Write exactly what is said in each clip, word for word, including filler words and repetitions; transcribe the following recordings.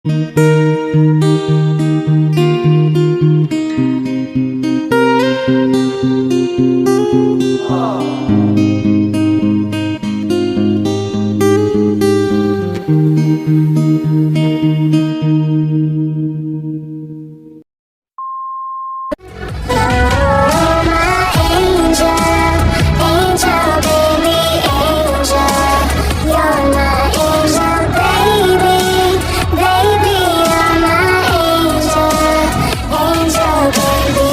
You're my angel, angel, baby, angel. You're my angel, baby, baby, you're my angel, angel, baby.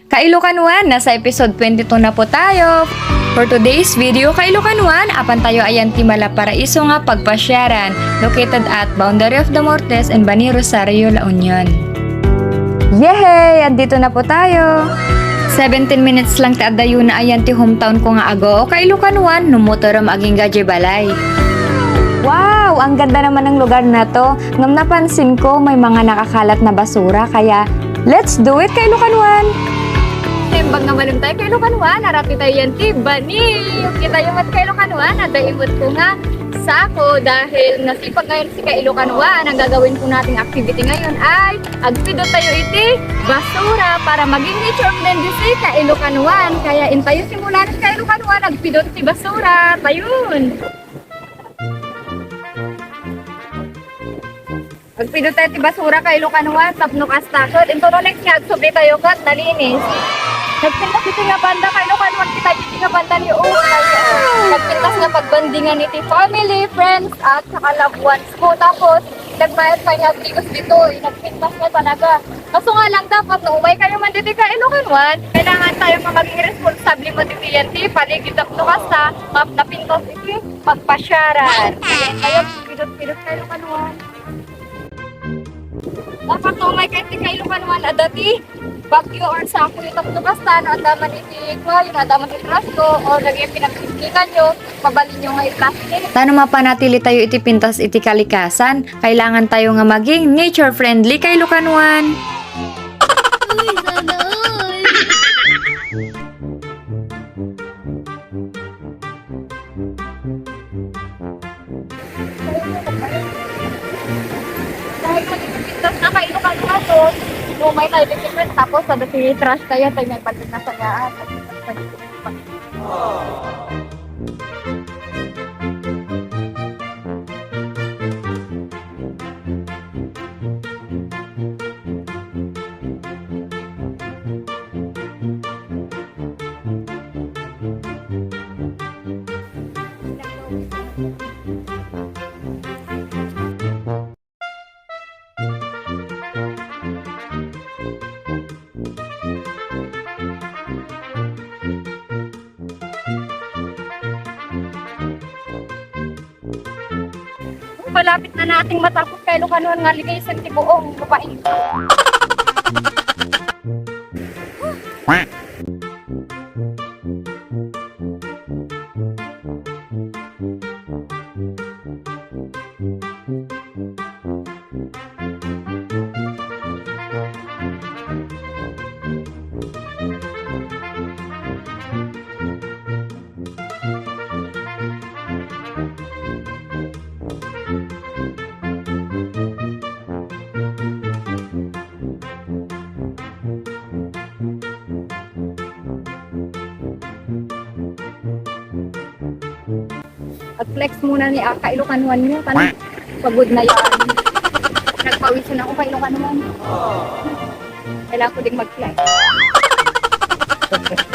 Kailokanuan, nasa episode twenty-two na po tayo. For today's video, Kailokanuan, apan tayo ayan ti Malaparaiso nga pagpasiaran, located at boundary of Damortes and Bani Rosario, La Union. Yehey! Andito na po tayo! Seventeen minutes lang ti adayuna ayan ti hometown ko nga Agoo, Kailokanuan, no motorom agingga diay balay. Wow! Ang ganda naman ng lugar na to. Ngam napansin ko, may mga nakakalat na basura, kaya let's do it, Kailokanuan! Naimbag nga malem tayo, Kailokanuan, arati tayo yan ti bani. Kitayo met, Kailokanuan, adda imut ko nga sako dahil nasipag ngayon si Kailokanuan. Ang gagawin po nating activity ngayon ay agpidot tayo iti basura para maging nature friendly si Kailokanuan. Kaya intayo simulan, Kailokanuan, agpidot ti basura. Tayon! Agpidot tayo ti basura, Kailokanuan, tapno kasta. Ket into the next nga agsubli tayo ket nalinis. Nagpintas iti nga banda, Kailokanuan, kita iti nga banda ni, oh, nagpintas nga pagbandingan iti family, friends, at saka loved ones ko. Tapos, nagmayat pa nga amigos ditoy. Nagpintas nga talaga. Kaso nga lang, dapat no umay kayo man ditoy, Kailokanuan, kailangan tayo nga maging responsable mo ditoy yan ti paligid tapno kasta, map-, napintas iti pagpasiaran. Kaya kayo, pidot-pidot, Kailokanuan. Dapat no umay kayo ti Kailokanuan, adda ti bagyo or sako iti tapno kasta, no, adda man iti kuwayo, no, adda man iti trash ko, or lagyan pinagpipilikan nyo, mabalin nyo nga i-plastic. Tano mapanatili tayo iti pintas iti kalikasan, kailangan tayo nga maging nature friendly, Kailokanuan. Uy, sana all. Dahil sa pintas na kayo kanina to, umay tayo dito, tapos sa dati trash tayo, tayo may pagkakasayaan. Malapit na nating matapos, Kailokanuan, nga linisin ti buong lupain. Ag-flex muna ni Aka, Ilokanuan niyo, kan pagod na yan. Nagpawisan ako, Kailokanuan. Kailangan ko ding mag-flex.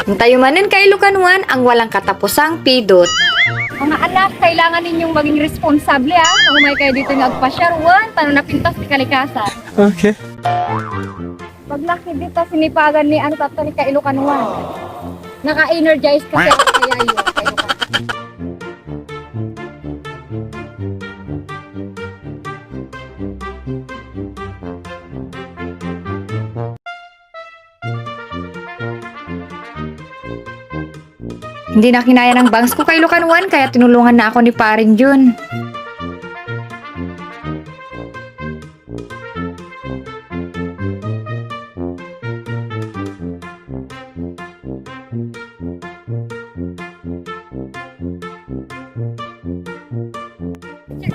Intayo manen, Kailokanuan, ang walang katapusang pidot. Mga anak, kailangan ninyong maging responsable, ha? Kung umay kayo dito nga agpasyar, wen, tano napintas ti kalikasan. Okay. Paglaki dita sinipagan ni ano, tatta ni Kailokanuan. Naka-energize kasi ako kaya yun. Hindi na kinaya ng bangs ko, Kailokanuan, kaya tinulungan na ako ni Paring Jun.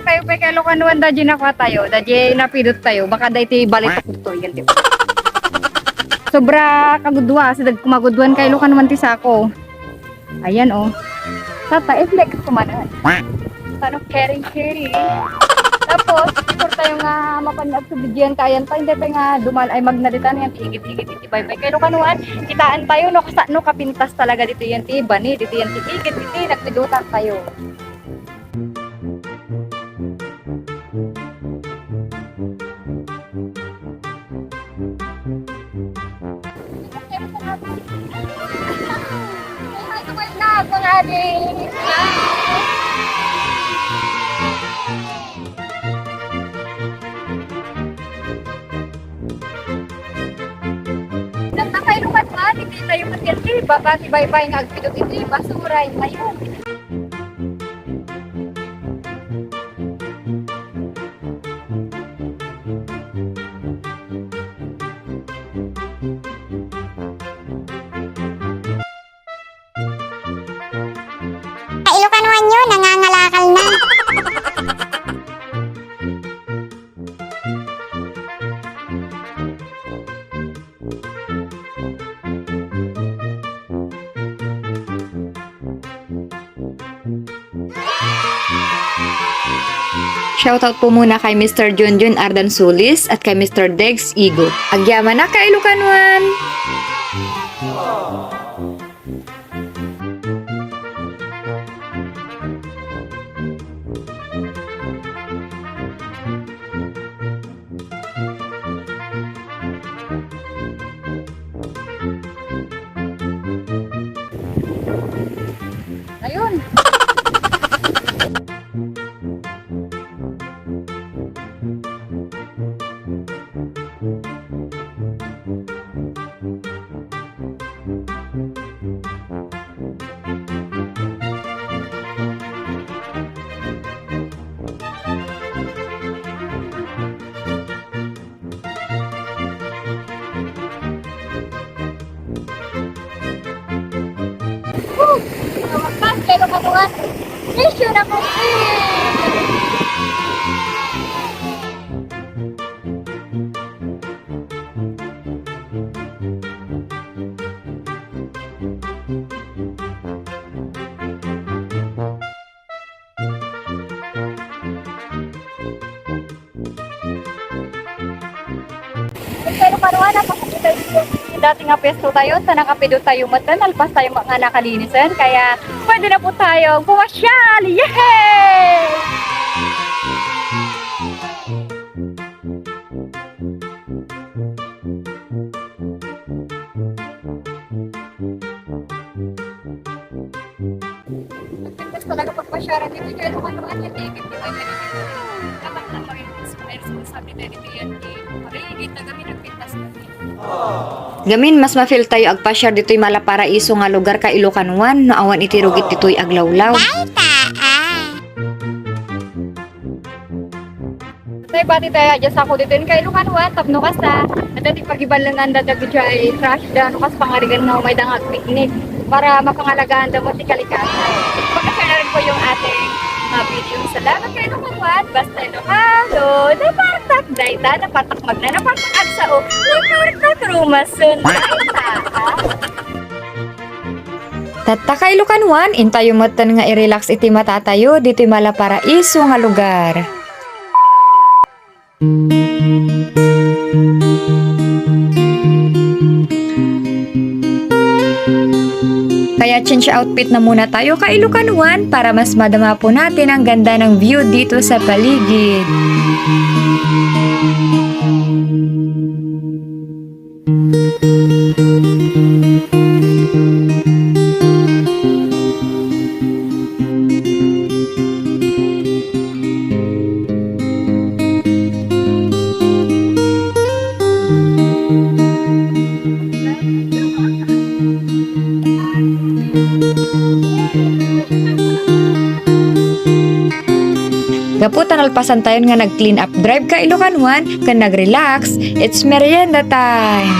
Tayo pa kay Lukanuan, da di nakua tayo, da di napidot tayo, baka da iti balitok dito, yan, di ba? Sobra kagudua, si dag kumagudwan kay Lukanuan ti sako. Ayan, oh. Tata, eh, hindi ka kumanan. Ano, caring, caring. Tapos, sure tayo nga mapan nga agsubidian kayan pa, hindi pa nga duman ay magnaditan yan, igit-igit, iti baybay. Kay Lukanuan, kitaan tayo, no, kasa, no, kapintas talaga dito yan, ti bani, dito yan, ti igit, dito, nagpidutan tayo. Hi, mga adik. Nagpakailukan man, hindi tayo matiyan, di ba? Pati baybay nga agpidot iti basura, ayun. Kailukanuan nyo, nangangalakal na. Shoutout po muna kay Mister Junjun Ardan Sulis at kay Mister Degs Igo. Agyamanak, kailukanuan! Ayun. Sa wakas, kailukanuan, mission accomplished! Kailukanuan, napasakit tayo dati nga pwesto tayo, ta nakapidot tayo met, nalpas tayo nga nakalinisen, kaya pwede na po tayo pumasyal! Yehey! Nagpintas talaga pagpasyaran dito, kaya lumaluan yung ticket, di ba? Dapat lang maging responsible tayo dito yan, eh. Kami, dito kami nagpintas kami. Gamin, mas ma-feel tayo agpasyar ditoy Malaparaiso nga lugar, kailukanuan, no awan iti rugit ditoy aglawlaw. Dayta, ah. Tay, bati tayo, adjust ako dito. Yung kailukanuan, tapno kasta, at iti pagibalangan da dagiti ay trash da, no, kas pangarigan nga umay da nga picnic. Para mapangalagaan da mo ti kalikasan. Pagkasya na rin po yung ating, ah, video. Salamat kailukanuan. Basta Ilocano, napartak dayta, napartak magna, napartak agsao, napartak rumason. Dayta, ah. Tatta, kailukanuan, intayo metten nga i-relax iti matatayo ditoy Malaparaiso nga lugar. Kaya change outfit na muna tayo, kailukanuan, para mas madama po natin ang ganda ng view dito sa paligid. Gapu ta nalpasantayon nga nag-clean up drive, kailukanuan, ken nag-relax, it's merienda time!